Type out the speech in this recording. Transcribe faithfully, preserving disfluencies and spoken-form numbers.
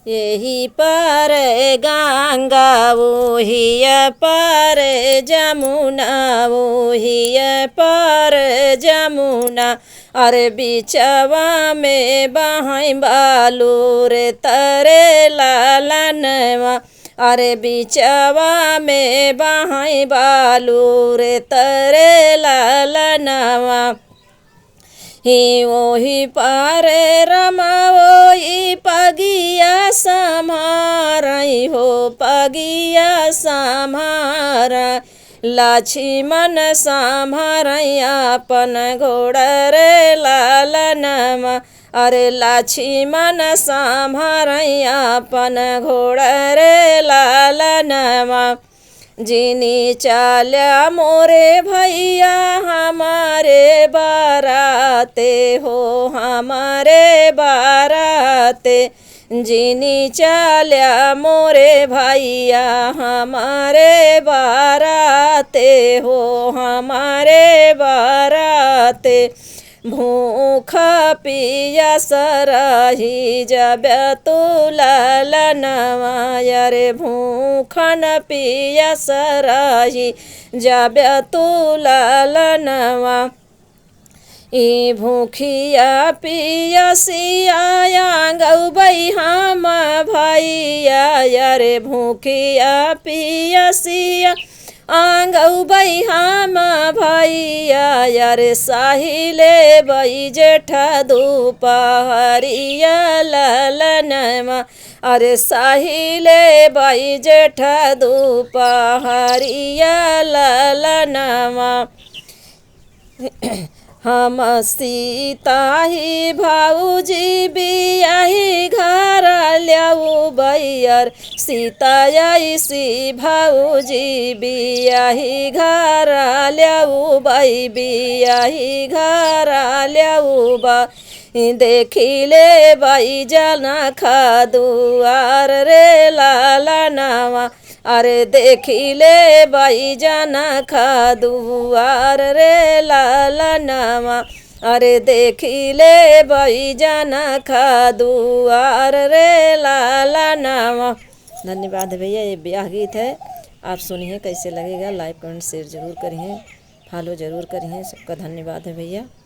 एही पार गंगा, ओही पार जमुना, ओही पार जमुना। अरे बिचवा में बहइ बालू रे तरे लालनवा, अरे बिचवा में बहइ बालू रे तरे लालनवा। ही ओही पार रमा ओही पगिया सम्हारइ हो पगिया सम्हारइ। लक्ष्मण सम्हारइ आपन घोड़ रे लालनवा। अरे लक्ष्मण सम्हारइ आपन घोड़ रे लालनवा। जिनी चाल्या मोरे भइया हमरे बाराते हो हमरे बाराते। जिनी चाल्या मोरे भइया हमरे बाराते हो हमरे बाराते। भूख पियास रही जब तू लालनवा, अरे भूखन पियास रही जब तू लालनवा। ई भूखिया पियसिया आंगउबइ हम भइया, अरे भूखिया पियसिया आंगउबइ हम भइया, अरे साही लेबइ जेठ दुपहरिया लालनवा। अरे साही लेबइ जेठ दुपहरिया लालनवा। हम सीता ही भउजी बियाही घर ल्याउबइ, अरे सीता अइसी भउजी बियाही घर ल्याउबइ, बियाही घर ल्याउबइ। देखि लेबइ जनक दुआर रे लालनवा, अरे देखि लेबइ जनक दुआर रे लालनवा, अरे देखि लेबइ जनक दुआर रे लालनवा। धन्यवाद है भइया, ये ब्याह गीत है, आप सुनिए कैसे लगेगा, like comment share जरूर करिए, follow जरूर करिए। सबका धन्यवाद है भइया।